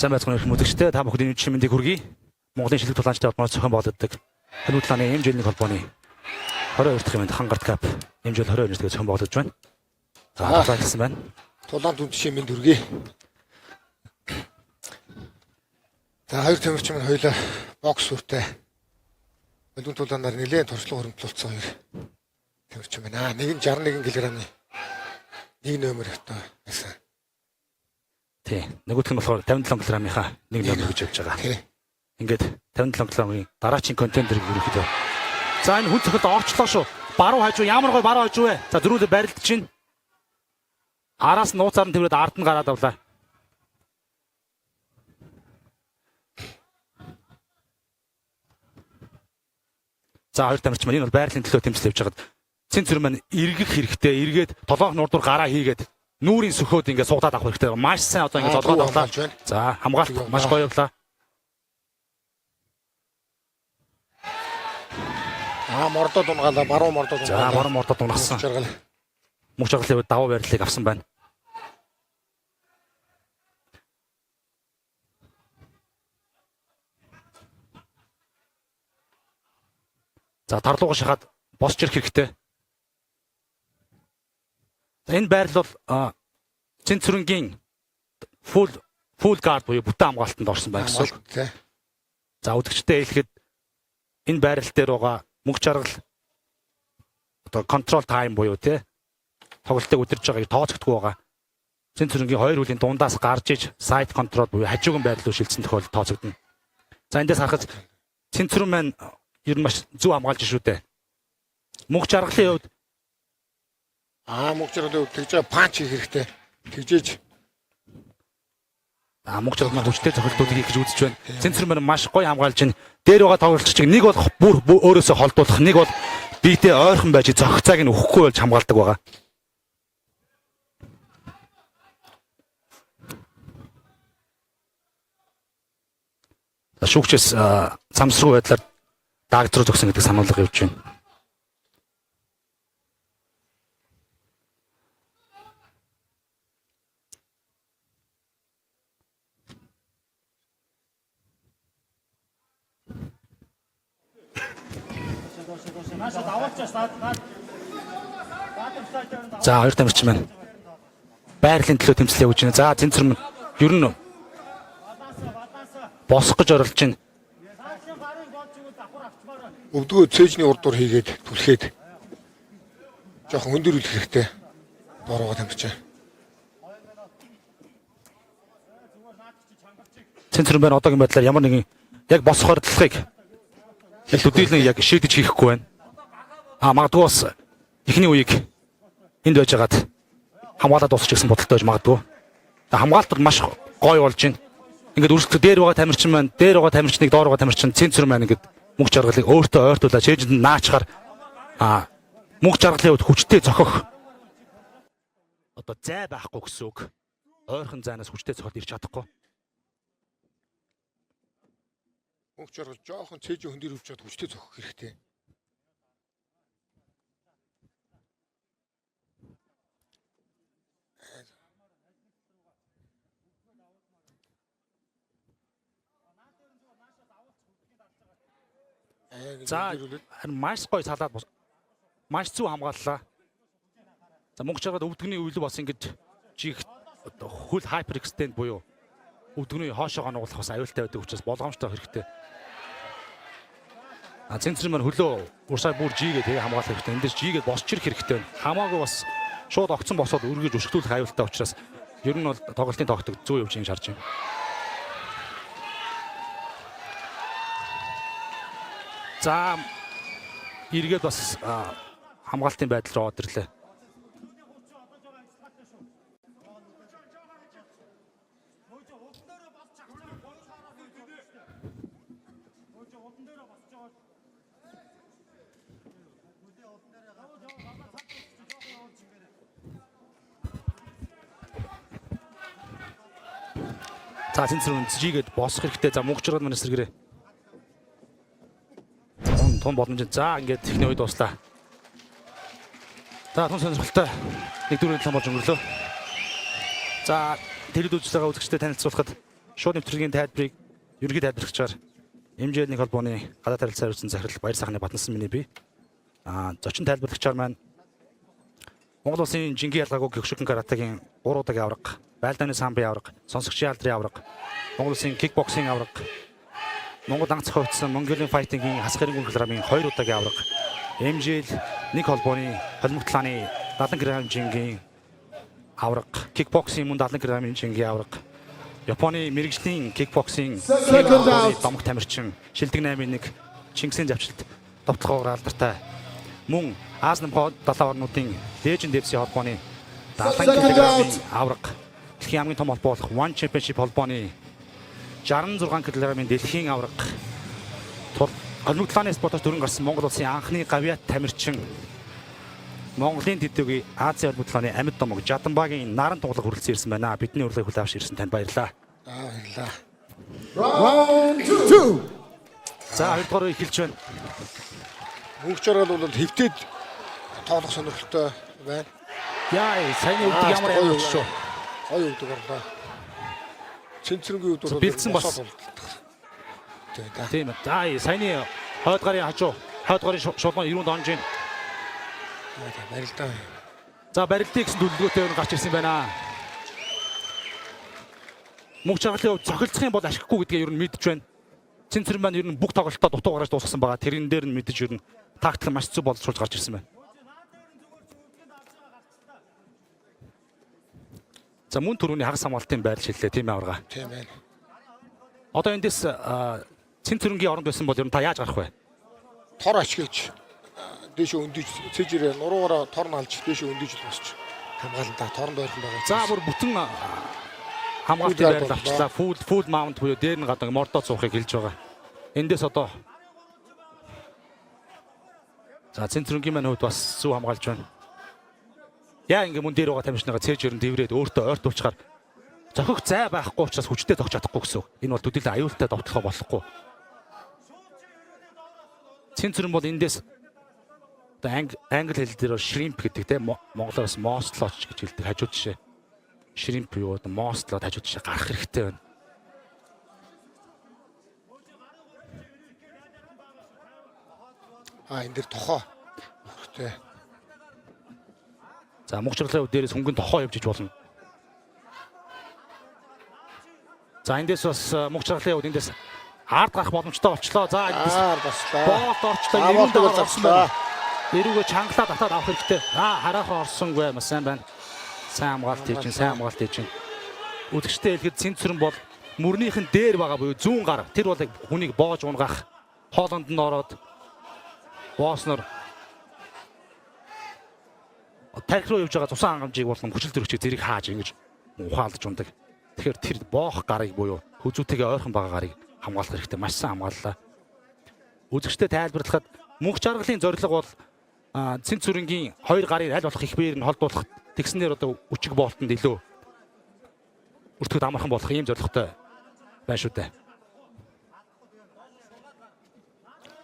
Сайн байцгаана уу үзэгчдээ, та бүхэнд энэ үдшийн мэндийг хүргэе. Монголын шилдэг тулаанчтай холбоноос зохион байгуулагддаг Хонь тулааны MGL-ийн холбооны 22 дахь хэмээн Хангарт Cup MGL 22 нэртэйг зохион байгуулагдаж байна. За, тулаан гэсэн байна. Тулаан дүнчийн мэнд хүргэе. За, хоёр тамирчин маань хоёлаа бокс сүртэй. Хөлбөмбөг тулаанаар нэлээд туршлага хөрөмтлүүлсэн хоёр тамирчин байна. Нэг нь 61 кг-ны нэг номер одоо байсан. Тий. Нөгөөх нь болохоор 57 кг-ийнхаа нэг номер гэж явж байгаа. Тий. Ингээд 57 кг-ийн дараачийн contender ерөнхийдөө. За, энэ хүн цохилд орчлоо шүү. Баруун хажуу, ямар гой баруун хажуу вэ? За, зөрүүлээ барилдаж чинь. Араас нууцаар нь тэрвэд ард нь гараад авлаа. За, хоёр тамирч маань энэ бол байрлалын төлөө тэмцэл явж байгаад цэн цэр маань эргэх хэрэгтэй. Эргээд толгойн нурдуур гараа хийгээд нүүрийн сөхөөд ингээд суудаад авах хэрэгтэй. Маш сайн одоо ингээд золгоод авлаа. За, хамгаалт маш гоё явлаа. Аа, мордод унгаалаа, баруун мордод унгаалаа. За, баруун мордод унгасан. Мөнх жаргалын хувьд давуу байрлалыг авсан байна. За, тарлууга шахаад босч ирэх хэрэгтэй. За, энэ байрлал бол Цэнцүрэнгийн full guard буюу бүтэн хамгаалтанд орсон байх гэсэн үг. За, үзэгчтэй хэлэхэд энэ байрал дээр байгаа мөнх жаргал одоо control time буюу тий тоглолтыг удирж байгааг тооцогдгүй байгаа. Цэнцүрэнгийн хоёр хүлийн дундаас гарч иж side control буюу хажуугийн байрлал руу шилжсэн тохиолдолд тооцогдно. За, эндээс харахад Цэнцүрэн маань ер нь маш зөв хамгаалж шүү дээ. Мөнх жаргалын хувьд мөнх жаргалын хувьд тэгж байгаа punch хийх хэрэгтэй. Тэгжээж мөнх жаргал маань хүчтэй цохилтуудыг хийх гэж үзэж байна. Цэнцүрэн маань маш гоё хамгаалж байна. Дээр байгаа тоглолчийг нэг бол бүр өөрөөсөө холдуулах, нэг бол биетэй ойрхон байж зохицааг нь өгөхгүй болж хамгаалдаг байгаа. Шүүгчээс самсруу байдлаар даагд руу зогсон гэдэг сануулга явж байна. За, хоёр тамирчин маань байрлалын төлөө тэмцэл явуулж байна. За, Цэнцэр маань ер нь босох гэж оролдож байна. Өвдгөө цээжний урдуур хийгээд түлхээд жоохон өндөр үлэх хэрэгтэй. Бороо тамирчин. Цэнцэр маань одоогийн байдлаар ямар нэгэн яг босох оролдлогыг яг төдийлөн яг шийдэж хийхгүй байна. А магадгүй бас эхний үеийг энд байжгаад хамгаалаад дуусчих гэсэн бодолтой байж магадгүй. Хамгаалт бол маш гоё болж байна. Ингээд өрсөлдөх дээр байгаа тамирчин маань, дээр байгаа тамирчныг доор байгаа тамирчин Цэнцэр маань ингээд мөнх жаргалыг өөртөө ойртуулаад чэйжэнд наачхаар мөнх жаргалын хувьд хүчтэй цохих одоо зай байхгүй гэсэн үг. Ойрхон зайнаас хүчтэй цохилт ирч чадахгүй. Мөнх жаргал жоохон цээжин хөндөр өвчөөд хүчтэй цохих хэрэгтэй. За, харин маш гоё салаад маш зөв хамгааллаа. За, мөнх жаргал өвдгөний үйл бас ингэж жих одоо хөл hyper extend буюу өвдгөний хоошоогоо нуглах бас аюултай байдаг учраас болгоомжтой хэрэгтэй. А Цэнцэр маань хөлөө урсаа бүр жигээ тэгээ хамгаалах хэрэгтэй. Энд дээр жигээ босч ирэх хэрэгтэй байна. Хамаагүй бас шууд огцон босоод өргөж өшгдүүлэх аюултай учраас ер нь бол тоглолтын тогтог зөв явж байгаа шаарж байна. За, эргээд бас хамгаалтын байдал руу ороод ирлээ. За, Цэнцэр жигээд босох хэрэгтэй. За, мөнх жаргал маань эсрэгээрээ. Тун боломж. За, ингээд эхний үед дуслаа. За, тун сонирхолтой нэг дөрөв талан болж өнгөрлөө. За, телевиз үзэж байгаа үзэгчдэд танилцуулахад Шууд нэвтрүүлгийн тайлбарыг ерөнхий тайлбарлагчаар MJL-ийн холбооны гадаад харилцаа хариуцсан захирал Баяр сайхны Батнасан миний бие. Зочин тайлбарлагчаар маань Монгол улсын жингийн ялгаагүй Кёкушинкай каратегийн 3 удаагийн аварга, байлдааны самбын аварга, сонсогчийн алдрын аварга, Монгол улсын кикбоксинг аварга, Монгол анх зохиогдсон Mongolian Fighting-ийн хасах 90 кг-ын 2 удаагийн аварга, MJL нэг холбооны холимогтлааны 70 кг жингийн аварга, кикбоксинг мөн 70 кг жингийн аварга, Японы мэргэжлийн кикбоксинг Second out. домог тамирчин, шилдэг 8-1 Чингисийн завшилт довтлогоор алдартай мөн Ази намхаа далайн орнуудын Legend FC холбооны 70 Second кг out. аварга, дэлхийн хамгийн том холбоо болох One Championship холбооны 66 кг-ын дэлхийн аварга, тул холимогтлааны спортоор дөрөн гарсан Монгол улсын анхны гавьяат тамирчин, Монголын тэдүүгийн Азийн холимогтлааны амьд домог Жаданбагийн наран туглаг хүрэлцэн ирсэн байна. Бидний урилгыг хүлээн авч ирсэн танд баярлалаа. Баярлалаа. Round two. За, хоёрдугаар үе эхэлж байна. Мөнх жаргал бол хэвтээд тоглох сонирхолтой байна. Яа, саяны өвдөг ямар амар очиж шүү. Гоё өвдөг орлоо. Цэнцэрэнгийн өвдөг бол Бэлдсэн бас. Тийм да. Тийм ээ. За, саяны хойд гарын хажуу, хойд гарын шулуун ирүүнд онж байна. Барилдаа. За, барилдыг гэсэн төлөвлөгөөтэй нь гарч ирсэн байна. Мөнх жаргалын хувьд цохилцох юм бол ашиггүй гэдгээ ер нь мэдж байна. Цэнцэр маань ер нь бүх тоглолтоо дутуу гаргаж дуусгасан байгаа. Тэрэн дээр нь мэдэж ер нь тактик маш зөв боловсруулж гарч ирсэн байна. За, мөн түрүүний хагас хамгаалтын байрал шиллээ, тийм ээ, аварга. Тийм байна. Одоо эндээс Цэнцэрэнгийн оронд байсан бол ер нь та яаж гарах вэ? Тор ашиглаж дээшээ өндөж цэжээрээ нуруугаараа тор налж дээшээ өндөж л босч хамгаалan та торонд ойрхон байгаа. За, бүр бүтэн хамгаалтын Full байрал guard. авчлаа. Full mount буюу дээр нь гадаг мордоо цуухыг хэлж байгаа. Эндээс одоо за, Цэнцэрэнгийн маань хувьд бас зөв хамгаалж байна. Яа, ингээ мөн дээр байгаа тамирчныгаа цээж өрн дэврээд өөртөө ойртуулчихаар зохих зай байхгүй учраас хүчтэй зогч чадахгүй гэсэн үг. Энэ бол төдийлөн аюултай довтлохоо болохгүй. Цэнцэрэн бол эндээс одоо англи хэл дээр бол shrimp гэдэг, те, монголоор бас мостлооч гэж хэлдэг, хажуу жишээ. Shrimp юу одоо мостлоод хажуу жишээ гарах хэрэгтэй байна. Энэ дээр тохоо. Хэрэгтэй. За, мөнх жаргалын хувьд дээрээс хөнгөн тохоо явж иж болно. За, эндээс бас мөнх жаргалын хувьд эндээс ард гарах боломжтой болчлоо. За, эндээс Бослоо. боолт орчлоо. Аа, Эрүүл болтог орсон орсон. байна. Эрүүгээ чангалаад татаад авах хэрэгтэй. Хараахан орсонгүй, маш сайн байна. Сайн хамгаалт хийж чинь, сайн хамгаалт хийж чинь. Үзэгчтэй хэлэхэд Цэнцэрэн бол мөрнийхэн дээр байгаа буюу зүүн гар. Тэр бол яг хүнийг боож унгаах, хоолонд нь ороод боосноор тарих руу явж байгаа цусан хангамжийг болон хүчил төрөгчийг зэрэг хааж ингэж ухаалдаж ундаг. Тэгэхээр тэр боох гарыг буюу хүзүүтэйгээ ойрхон байгаа гарыг хамгаалах хэрэгтэй. Маш сайн хамгааллаа. Үзэгчтэй тайлбарлахад мөнх жаргалын зорилго бол Цэнцүрэнгийн хоёр гарыг аль болох их биеэр нь холдуулах, тэгснээр одоо үчиг боолтонд илүү өртөхөд амархан болох ийм зорилготой байна шүү дээ.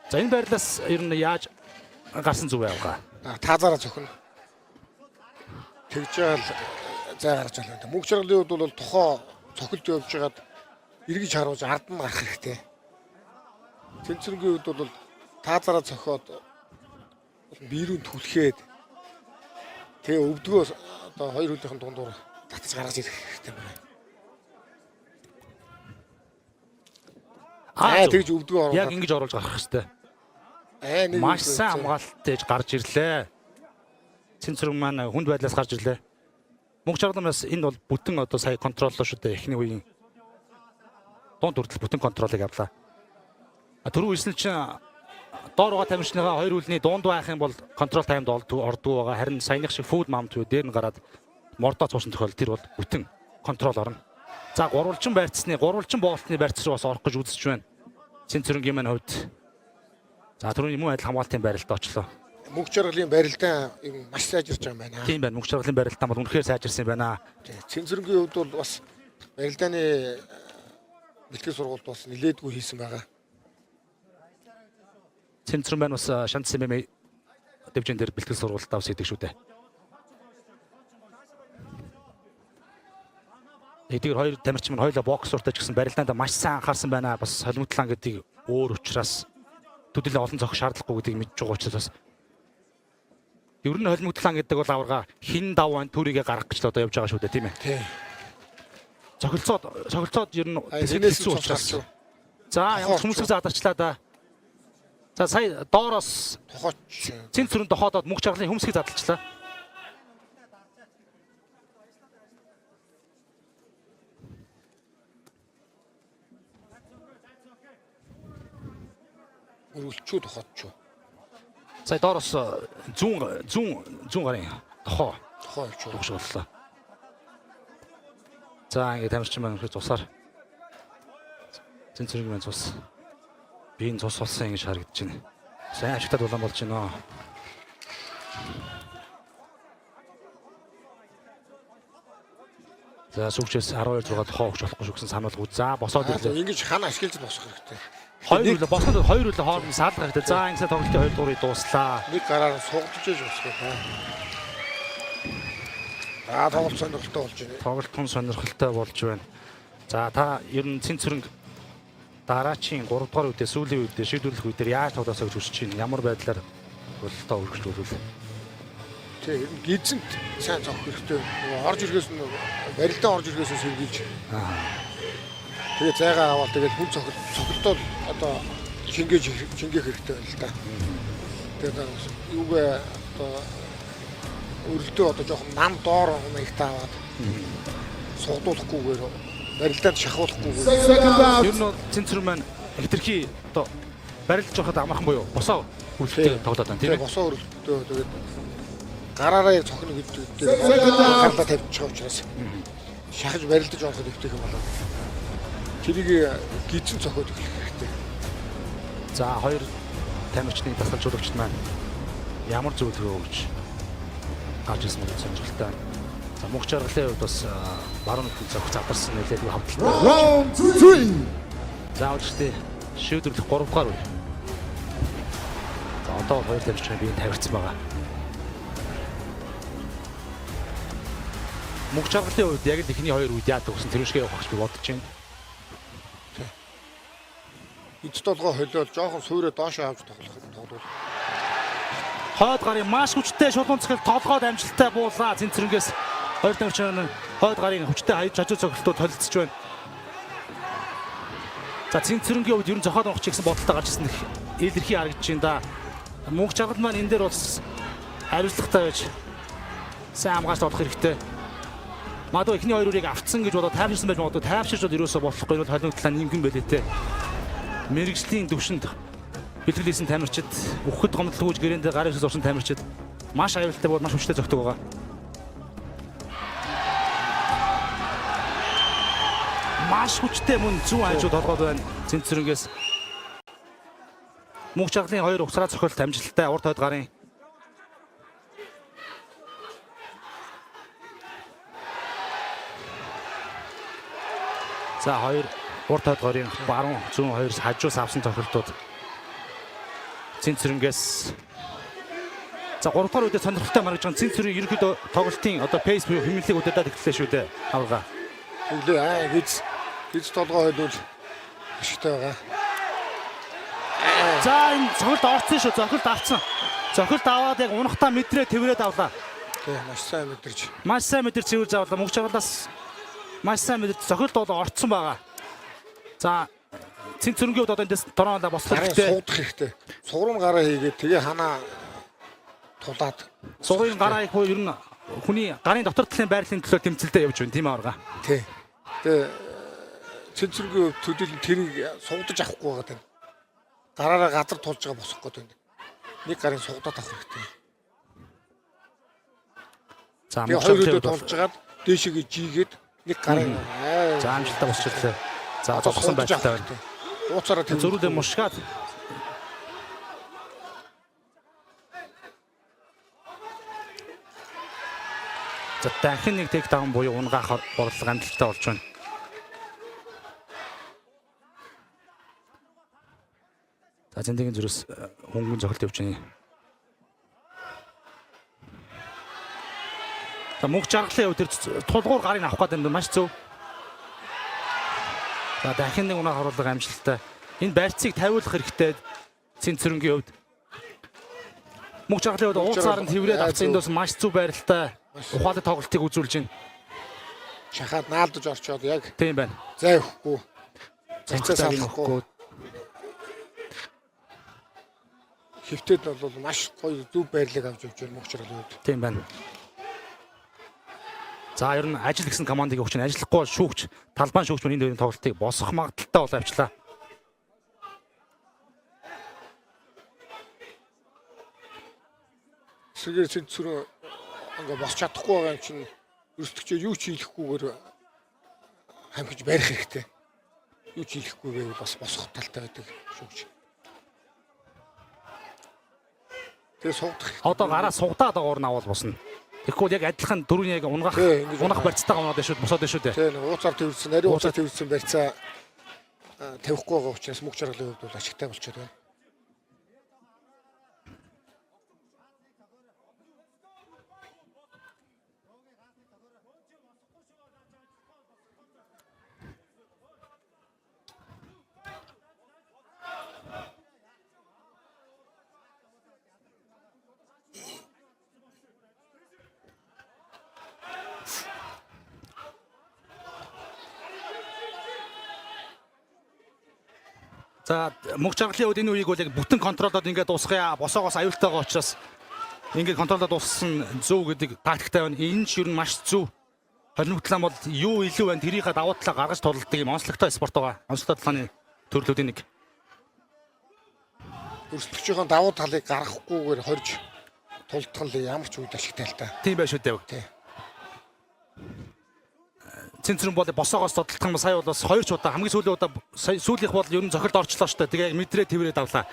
За, энэ байрлалаас ер нь яаж гарсан зүг байв га? Таазаараа цохино. Тэгж байгаа л зай гарч байна. Мөнх жаргалын хувьд бол тохоо цохилд явж байгаад эргэж харуулж ард нь гарах хэрэгтэй. Цэнцэрэнгийн хувьд бол таазаараа цохиод биерүүн түлхээд тэгээ өвдгөө одоо хоёр хөлийнхэн дундуур татаж гаргаж ирэх хэрэгтэй байна. Зөв. Тэгж өвдгөө оруулаад Яг ингэж оруулж гарах хэрэгтэй. Нэг Маш өвдгөө сайн хамгаалттай гарч ирлээ. Цэнцэрэн маань хүнд байдлаас гарч ирлээ. Мөнх жаргал бас энэ бол бүтэн одоо сая control лоо шүү дээ. Эхний үеийн дунд хүртэл бүтэн control ыг авлаа. Түрүү хэлсэн чинь доор байгаа тамирчныхаа хоёр хүлний дунд байх юм бол control time д ордгоо байгаа. Харин саяных шиг full mount буюу дээр нь гараад мордоо цуусан тохиолдолд тэр бол бүтэн control орно. За, гурвалжин байрцсны, гурвалжин боолтны байрц руу бас орох гэж үзэж байна. Цэнцэрэнгийн маань хувьд. За, түрүүний мөн адил хамгаалтын байралд очлоо. Мөнх жаргалын барилдаан юм маш сайжирч байгаа юм байна. Тийм байна. Мөнх жаргалын барилдаан бол үнэхээр сайжирсан юм байна. Цэнцэрэнгийн хувьд бол бас барилдааны бэлтгэл сургуульд бас нилээдгүй хийсэн байгаа. Цэнцэрэн маань бас Шанц MMA дивжин дээр бэлтгэл сургуультаа бас хийдэг шүү дээ. Эдгээр хоёр тамирчин маань хоёулаа бокс суртаж гэсэн барилдаанд маш сайн анхаарсан байна. Бас Солимоглаан гэдгийг өөр учраас төдийлөн олон зохих шаардлагагүй гэдгийг мэдж байгаа учраас бас ер нь Холимогдлан гэдэг бол аварга хин дав байна, төрийгээ гаргах гэж л одоо явж байгаа шүү дээ, тийм ээ. Тий. Цохилцоод ер нь Тэрнээс хэцүү нь учраас. цус. За, ямар ч хүмүүсээ задарчлаа да. За, сая доороос Тохооч. цэн цүрэн дохоодоод мөнх чаргалын хөмсгийг задлчлаа. Өргөлчүү тохоочуу. Сая доороос зүүн зүүн зүүн гарын дохоо Тохоо явчих. дугш боллоо. За, ингээд тамирчин маань өнөхөр цусаар цэн цэрэг маань цус. Би энэ цус болсон ингэж харагдаж байна. Сайн ашигтад улаан болж байна. За, сүгчээс 12 6 тохоо өгч болохгүй шүү гэсэн сануулга. За, босоод ирлээ. Ингэж хана ашиглаж босох хэрэгтэй. Хоёр үлээ босоод хоёр үлээ хооронд саалгах хэрэгтэй. За, ингэсэн тоглолтын 2 дуурыг дууслаа. Нэг гараар нь сугдаж иж босох хэрэгтэй. За, тоглолт сонирхолтой болж байна. Тоглолт тун сонирхолтой болж байна. За, та ер нь цэн цэрэнг дараачийн 3 дугаар үедээ, сүүлийн үедээ, шийдвэрлэх үедээ яаж тоглосоо гэж хүсэж байна? Ямар байдлаар бололтоо өргөжлүүлвэл? Тий, ер нь гизэнт сайн зогх хэрэгтэй. Нөгөө орж ирэхээс нь барилдаа орж ирэхээс нь сэргийлж. Тэгээ зайгаа аваад тэгэл хүн цохил цохилдоо одоо чингээж чингээх хэрэгтэй байна л да. Тэгээд юугаа одоо өрөлдөө одоо жоохон нам доор маягтай аваад сугдуулахгүйгээр барилдаанд шахуулахгүйгээр Second Ер out. нь бол цэн цэрэн маань хэтэрхий одоо барилдаж явахад амархан буюу босоо хүлээлттэй тоглоод байна, тийм Тэгээ ээ. босоо өрөлдөө тэгээд гараараа яг цохино гэдэг Second out. гарлаа тавьчих байгаа учраас шахаж барилдаж ороход өвтөх юм болоо. Тэрийг гизэн цохиод эхлэх хэрэгтэй. За, хоёр тамирчны дасгалжуулагчид маань ямар зөвлөгөө өгч гарч ирсэн бол сонирхолтой байна. За, мөнх жаргалын хувьд бас баруун нүдний зохих задарсан нэлээд хавталтай. Round three. За, үлчтэй шийдвэрлэх 3 дугаар үе. За, одоо хоёр тамирчин биеийн тавирцсан байгаа. Мөнх жаргалын хувьд яг л эхний хоёр үед яадаг гэсэн тэр шиг явах гэж би бодож байна. Эд толгой холиол жоохон суурэ доошоо авч тоглох тоглол. Хойд гарын маш хүчтэй шулуун цохилт толгойд амжилттай буулаа. Цэнцрэнгээс хоёр тамирчин хойд гарын хүчтэй хаяж хажуу цохилтууд толилцож байна. За, Цэнцрэнгийн хувьд ер нь зохиод унах гэсэн бодолтой гарч ирсэн илэрхий харагдаж байна да. Мөнх жаргал маань энэ дээр бас хариуцлагатай байж сайн хамгаалж болох хэрэгтэй. Магадгүй эхний хоёр үрийг автсан гэж бодоод тайвширсан байж магадгүй, тайвширч бол ерөөсөө болохгүй, бол холимог талаа нимгэн байлээ те. Мэргэжлийн төвшөнд бэлтгэл хийсэн тамирчид, үхэхэд гомдлгүйж гэрээндээ гарын үсэг зурсан тамирчид маш аюултай бол маш хүчтэй зөгтөг байгаа. Маш хүчтэй мөн зүүн хажуу толгойд байна. Цэнцрэнгээс мөнх чаргалын хоёр угсраа цохилт амжилттай урд хойд гарын. За, хоёр урд хойд гарын баруун зүүн хоёр хажуус авсан цохилтууд Цэнцрэнгээс. За, 3 дугаар үедээ сонирхолтой маргаж байгаа Цэнцрийн ерөнхийдөө тоглолтын одоо pace буюу хэмнэлийг удирдах эхэллээ шүү дээ. Авгаа. Өглөө аа гиз гиз толгой холиул ашигтай байгаа. За, энэ цохилт орцсон шүү. Цохилт авцсан. Цохилт аваад яг унахтаа мэдрээ тэрврээд авлаа. Тий, маш сайн мэдэрч. Маш сайн мэдэрч цэвэрж авлаа. Мөнх чаргалаас маш сайн мэдэрч цохилт бол орцсон байгаа. За, Цэнцэрэнгийн хувьд одоо эндээс дороондоо босох Гарын хэрэгтэй. суугдах хэрэгтэй. Сугрын гараа хийгээд тэгээ ханаа тулаад. Сугын гараа их ер нь хүний гарын дотор талын байрлалын төлөө тэмцэлдээ явж байна, тийм ээ, оргаа. Тий. Тэгээ цэнцэргийн хувьд төдийлөн тэрийг сугдаж авахгүй байгаа тань. Гараараа газар тулж байгаа босох гээд байна. Нэг гарын сугдаад авах хэрэгтэй. За, Тэгээ мөнх хоёр чаргалын өдөө хувьд бол тулж жагаад дээшээгээ жийгээд нэг гарын за, амжилттай босч ирлээ. За, зогсон байдалтай байна. Ууцаараа тэр Зөрүүлээ мушгаад. За, дахин нэг takedown буюу унгаах борлого амжилттай болж байна. За, зэндэгийн зүрээс хөнгөн зохилт явж байна. За, мөнх жаргалын хувьд тэр тулгуур гарыг авах гэдэг юм маш зөв. За, дахин нэг унаа харуулга амжилттай. Энэ барьцыг тавиулах хэрэгтэй Цэнцэрэнгийн хувьд. Мөнх жаргалын хувьд ууцаар нь тэврээд авсан, энд бас маш зөв байралтай ухаалаг тоглолтыг үзүүлж байна. Шахаад наалдаж орчоод яг Тийм байна. зай өгөхгүй. Зацаа Зай салахгүй. өгөхгүй. Хэвтэд нь бол маш гоё зөв байрлалыг авч явж байна мөнх жаргалын хувьд. Тийм байна. За, ер нь ажил гэсэн командыг өгч нь ажиллахгүй бол шүүгч, талбайн шүүгч мөн энэ тоглолтыг босгох магадлалтай бол авчлаа. Эсрэгээр Цэнцүрэн ингээ босч чадахгүй байгаа юм чинь өрсөлдөгчөө юу ч хийлэхгүйгээр хамхиж барих хэрэгтэй. Юу ч хийлэхгүй байвал бас босох талтай байдаг шүүгч. Тэгээ суугдах хэрэгтэй. Одоо гараа сугдаад агуур нь авал босно. Тэгэхгүй бол яг адилхан дөрвийн яг унгах Тий, ингэж унах барьцтайгаа унаад шүү, босоод шүү дээ. Тэгээ нэг ууцаар твэрсэн, нарийн ууцаар твэрсэн барьцаа тавихгүй байгаа учраас мөнх жаргалын хувьд бол ашигтай болчиход байна. За, мөнх жаргалын хувьд энэ үеийг бол яг бүтэн control доод ингээд дуусгая. Босоогоос аюултай байгаа учраас ингээд control доод дууссан зөв гэдэг тактиктай байна. Энэ ч ер нь маш зөв. Холимогтлон бол юу илүү байна, тэрийнхээ давуу талаа гаргаж тулдаг юм онцлогтой спорт байгаа. Онцлогтой талааны төрлүүдийн нэг. Өрсөлдөгчийн давуу талыг гаргахгүйгээр хорж тулдах нь ямар ч үед ашигтай л та. Тийм байх шүү дээ. Тий. Цэнцэрэн бол босоогоос зодтолдох юм, сая бол бас хоёр ч удаа, хамгийн сүүлийн удаа, сая сүүлийнх бол ер нь зохилд орчлоо шүү дээ. Тэгээ яг мэдрээ тэрврээд авлаа.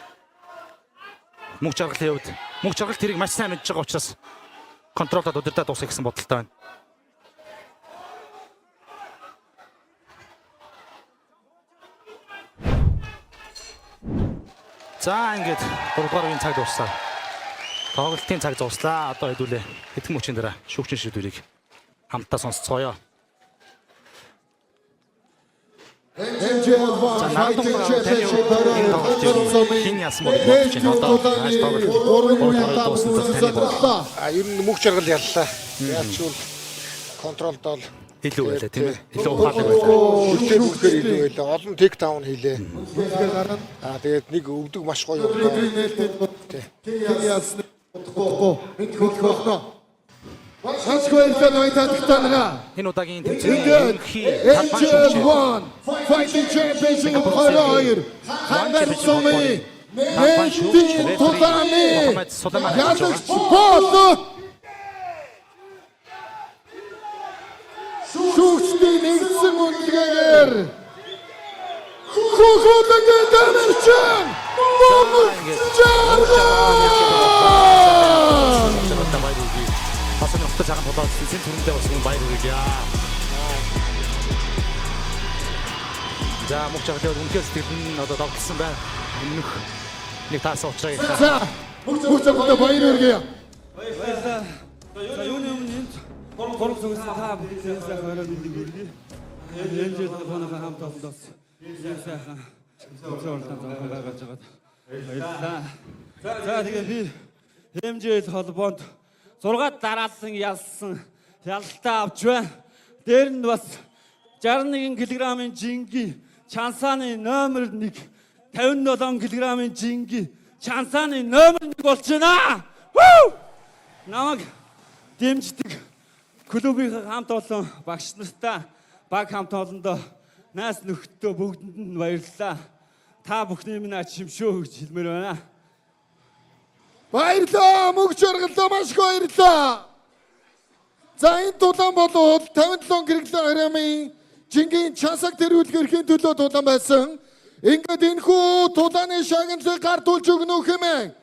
Мөнх жаргалын хувьд мөнх жаргал тэрийг маш сайн мэдж байгаа учраас control доод удирдаад дуусгах гэсэн бодолтой байна. За, ингээд 3 дугаар үеийн цаг дууссан. Тоглолтын цаг зурслаа. Одоо хэдүүлээ. Хэдхэн мөчийн дараа шүүгчийн шийдвэрийг хамтдаа сонсцгоё. MJL1 За, Наадам Fighting таны Championship энэ тоглолтыг хэн ялсан бол гэж бодож байна? Одоо нааш тоглолт 3 дугаар дууссан тал таны бодлоо. А, ер нь мөнх жаргал яллаа. Яаж ч үл control дол Илүү байлаа, тийм ээ. Илүү ухаалаг байлаа. Үлтэй бүхээр илүү байлаа. Олон take down хийлээ. Аа, тэгээд нэг өвдөг маш гоё боллоо. Тий. Ялсан бодохгүй мэдэх болно. Маш их баярлалаа ноён таатагтаа. Энэ удаагийн тэмцээний ерөнхий талбайн шүүгч MJL1 Fighting Championship 22 Хангар сумын талбайн шүүгч нээлтийн referee тулааны Мохаммед Сулайман ажиллаж байгаа. ялагч бол шүүгчдийн нэгдсэн үнэлгээгээр Хөхөлөнгийн тамирчин Мөнх Жаргал! Жаргалтай баяр хүргэе. Бас энэ хотод цагаан тулаа үзсэн түрэндээ бас юм баяр хүргье. За, мөнх жаргалын үнэхээр сэтгэл нь одоо догтлсон байна. Өмнөх нэг таасан учраа их. За, мөнх жаргалтай баяр хүргэе. Баярлалаа. За, юуны өмнө энд гурав зүгээс та бүхний сайхан орой мэндийг хүргэе. Энэ жил холбооныхоо хамт олондоос ийм сайхан тэмцээн уралдаан зохион байгуулж байгаад баярлалаа. За, тэгээ би MJL холбоонд 6 дараалан ялсан ялалтаа авч байна. Дээр нь бас 61 кг-ын жингийн чансааны номер 1, 57 кг-ын жингийн чансааны номер 1 болж байна. Вүү! Намайг дэмждэг клубийн хамт олон багш нартаа, баг хамт олондоо, найз нөхдөдөө бүгдэнд нь баярлалаа. Та бүхний минь ач шимшөө гэж хэлмээр байна. Баярлалаа, мөнх жаргалаа, маш их баярлалаа. За, энэ тулаан бол 57 кг-ын жингийн чансаг тэргүүлэх эрхийн төлөө тулаан байсан. Ингээд энэхүү тулааны шагналыг гардуулж өгнө хэмээн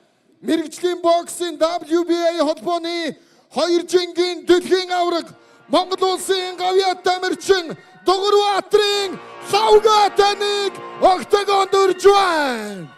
мэргэжлийн боксын WBA холбооны хоёр жингийн дэлхийн аварга, Монгол улсын гавьяат тамирчин Дугурбаатарын Лавга таныг октагонд урьж байна.